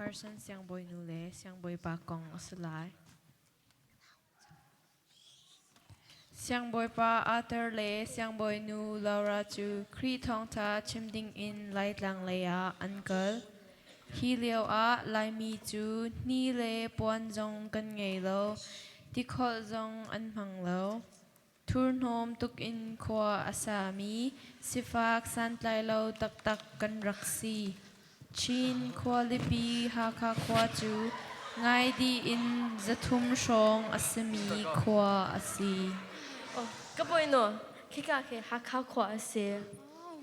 Carson siangbawinu le siangbawipa kong a si lai. Siangbawipa Arthur le siangbawinu Laura cu Khrih thawngṭha chim dingin Laitlang lei ah an kal. Hi lioah Laimi cu hni le puan zong kan ngei lo, tikholh zong an hmang lo. Thurhnawm tukin khua a sami sifak santlailo taktak kan rak si. Chin khualipi Hakha khua cu ngaidih in 300 hrawng a simi khua a si. Oh, ka bawinu, khika khi Hakha khua a si.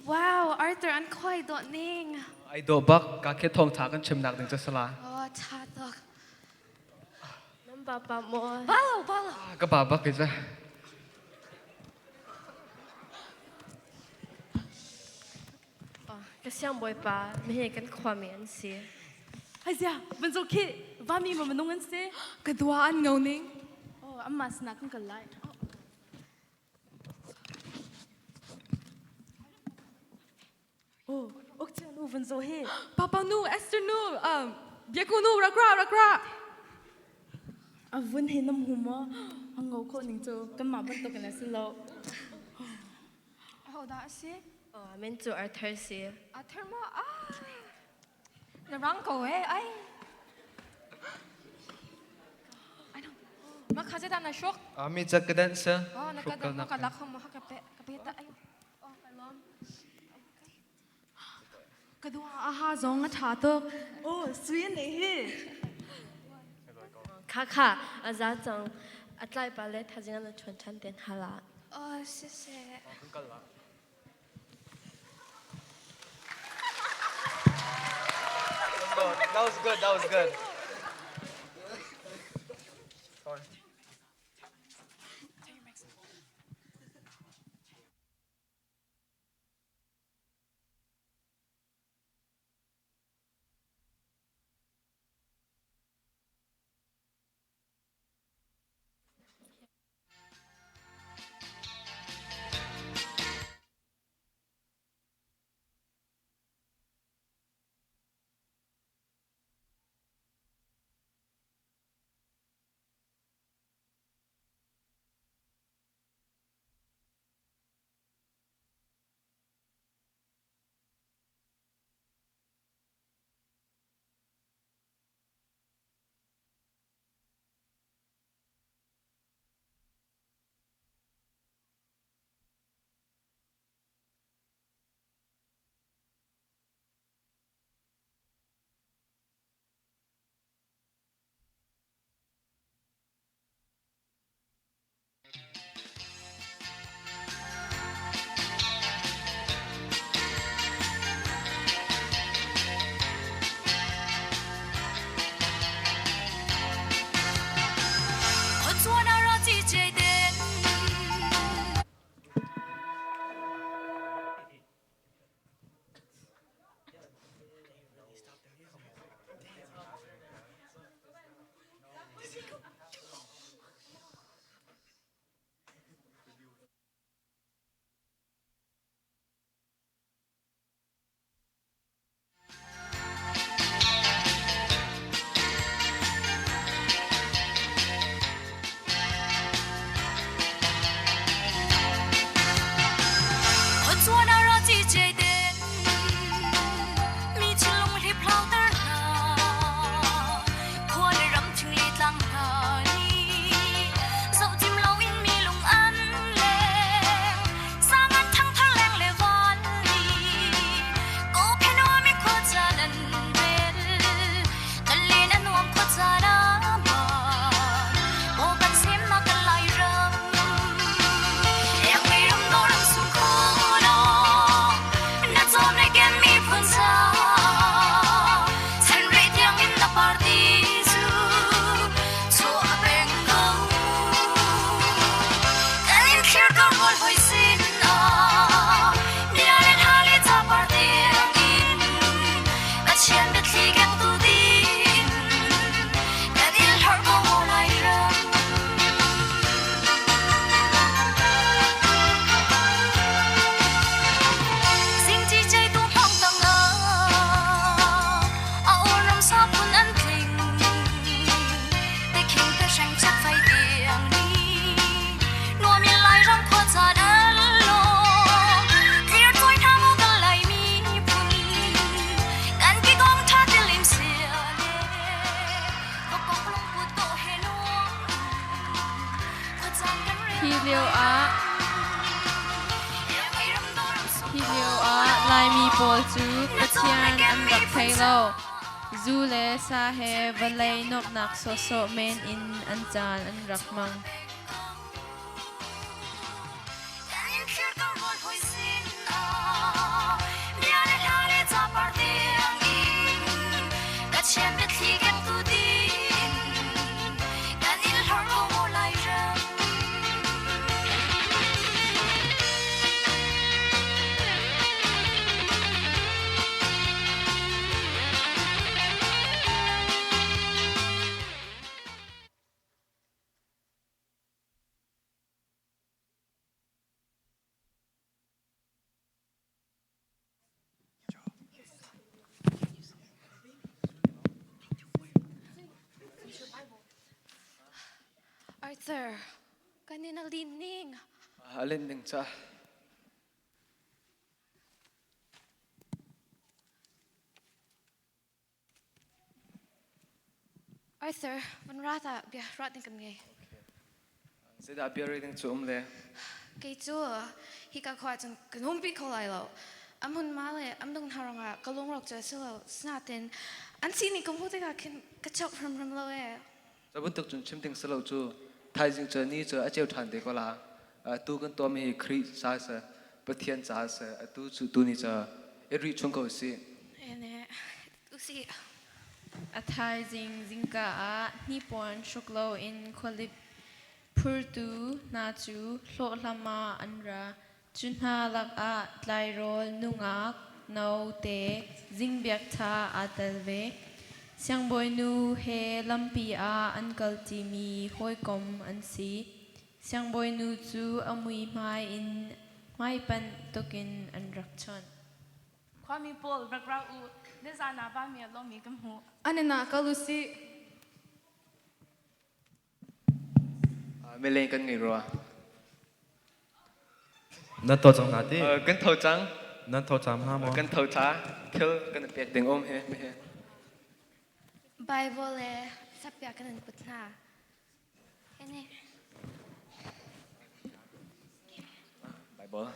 Wow, Arthur an khoi dawh ning. Ai dawh bak, ka khi thawngtha kan chimnak ding cu sala. Oh, tha tuk. Nan papa maw? Balo, balo. Ka pa bak ki cu. Ka siangbawipa, mihi kan khuami an si. Hai zia, van zo khi vami ma manung an si. Ka dua an ngau ning. Oh, amma sina kan kal lai. Oh, ok chia nu van zo he. Papa nu, Esther nu, Biaku nu, rakra, rakra. A vun he nam hu mo, ang ngau kho ning chu kan ma bantuk in a si lo. Ho dah a si? Oh, min cu Arthur si. Arthur maw? Ah! Na rang ko eh, ai. Ma kha zedah na hruk? Mi ca ka dan sa. Oh, na ka dan ka lak mo ka pe ka pe ta ai. Oh, ka lawm. Ka dua aha zong a tha tuk. Oh, sui ne hi. Kha kha, a za cang. A tlai pa le thazing an chuan than ten hala. Oh, siseh. That was good. That was good. Sorry. Hi lioah Hi lioah Laimi pawl cu Pathian an rak thei lo. Zu le sa he vawlei nuamhnak sawhsawh men in an caan an rak hmang. Arthur, kanina lining. Alin ding cha. Arthur, van ra ta bia rat ding kan ngei. Zeidah bia rei ding cu um le? Kei cu hika khua cun kan umpi kho lai lo. Am hun ma le am dung hna rongah ka lungrok cu a si lo. Sinain an sining ka hmuh tikah khin ka chok hrimhrim lo ee. Cu bantuk cun chim ding si lo cu thaizing cu ni cu a ceu ṭhan te ko la. Atu kan tuahmi hi Khrih ca si, Pathian ca si, atu cu tuni cu i rih chung ko si. Ene, usi. A thaizing zingka ah hnipuan hruk loin khualip phurtu hna cu hlawhhlam ah an ra. Cu hna lakah tlairawl nungak note Zingbiak Tha aa tel ve. Siangbawinu he lampi ah an kalṭimi hawikom an si. Siangbawinu cu a muihmai in hmaipanh tukin an rak chawnh. Khuami pawl rak ra u, nizan ah vami a lomi kan hmuh. An inn ah kal u sih. Mileng kan ngei rua. Nan tho cang hna ti? Kan tho cang. Nan tho cang hna maw? Kan tho cha. Thil kan pek ding um he he. Bible le sapia kan in put hna. Ene. Bible.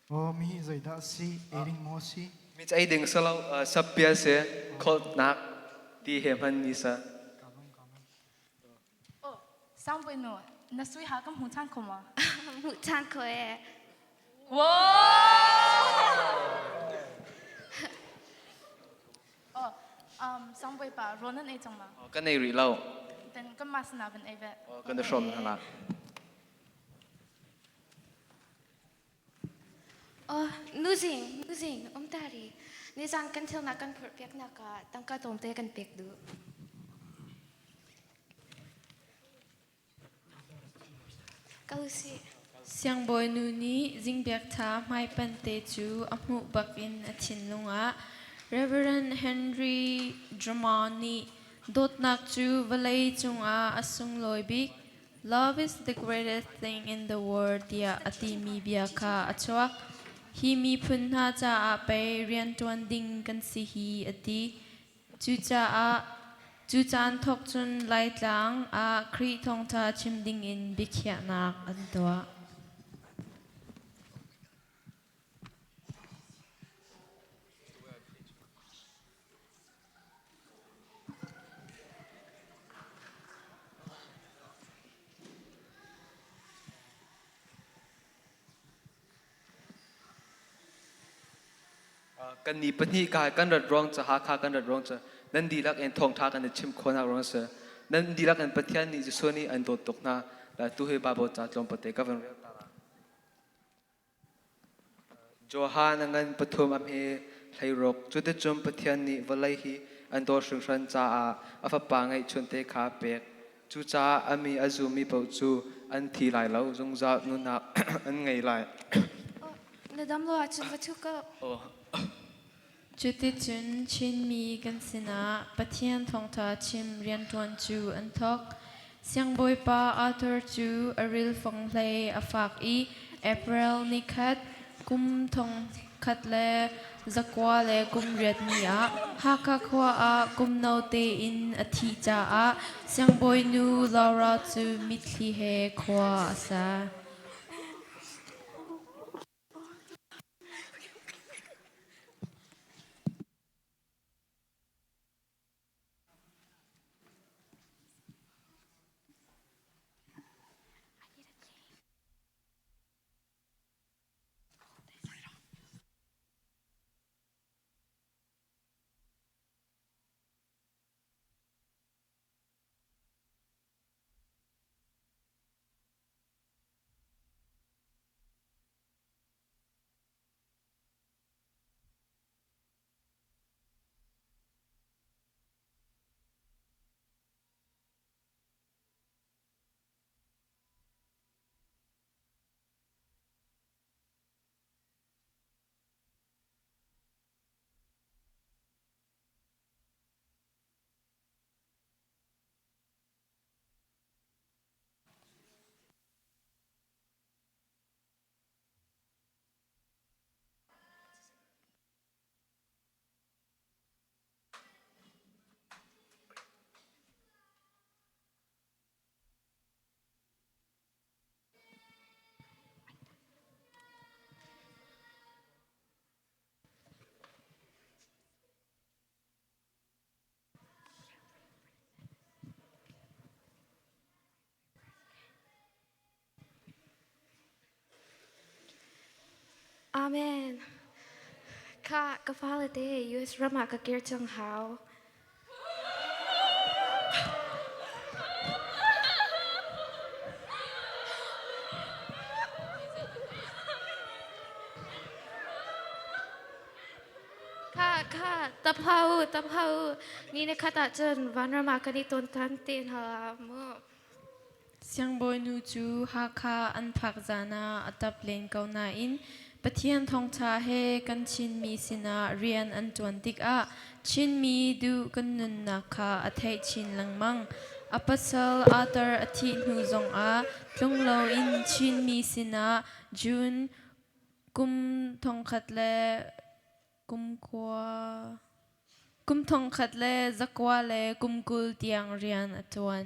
Oh, mi zeidah si? Eiding maw si? Mi ei ding salo sapia se kholtnak ti he hman mi sa. Oh, sang pui nu, na sui ha kan hmu chan kho ma? Hmu chan kho e. Wow! Oh, sang pui pa rawl nan ei cang ma? Kan ei rih lo. Then kan ma sana van ei ve. Kan da hrom hna. Oh, nuzing, nuzing, um tari. Nizang kan thil nak kan phurh piak nak ah tangka tlawmte kan pek duh. Kal usih. Siangbawinu nih Zingbiak Tha hmaipan te cu a hmuh bakin a thinlung ah Reverend Henry Drummond nih dawtnak cu vawlei cungah a sunglawi bik Love is the greatest thing in the world tiah a timi bia kha a chuak. Hi miphun hna caah pei rianṭuan ding kan si hi a ti. Cucaah cu caan thawk cun Laitlang ah Khrih thawngṭha chim dingin biakhiahnak an tuah. Kan ni pahnih ka kan rat ruang ca Hakha kan rat ruang ca nan dihlak in thawngtha kan i chim khawhnak ruang si nan dihlak in Pathian nih Jesuh nih an dawt tuk hna tu hi Bible ca tlawmpate ka van rel ta la. Johan a ngan pathum a hme 16. Cuticun Pathian nih vawlei hi an dawt hringhran caah a Fapa ngeihchunte kha a pek. Cucaah a mi a zummi paoh cu an thi lai lo, zungzal nunnak an ngei lai. Na dam lo ahcun va ṭhu ko. Oh. Cuticun Chinmi kan sinah Pathian thawngṭha chim rianṭuan cu an thawk. Siangbawipa Arthur cu a rilfong hlei a fak i April nikhat Kum 1918 ni ah Hakha khua ah kum note in a thih caah siangbawinu Laura cu mitthli he khua a sa. Amen. Kha ka fale te US ram ah ka kir cang hau. Kha kha tap hau tap hau ni na khat ah cun vanram ah kan i ton tan te hna mu. Siangbawinu cu Hakha an phak zan ah a tap len ko nain Pathian thawngṭha he kan Chinmi sinah rian an ṭuan tikah Chinmi duh kan nunnak kha a theih chin lengmang. A pasal Arthur a thih hnu zongah tlung loin Chinmi sinah June kum thongkhat le kum kua kum thongkhat le zakua le kum 20 tiang rian a ṭuan.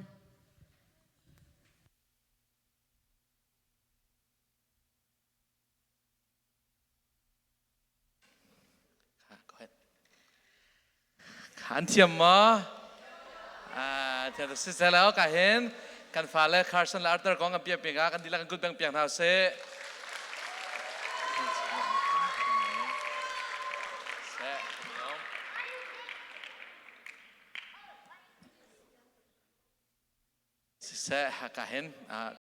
An thiam maw? Thiam siseh lo ka hin kan fale Carson le Arthur kong kan piak piak ah kan dihlak kan kut beng piak hna usih. Siseh ka hin.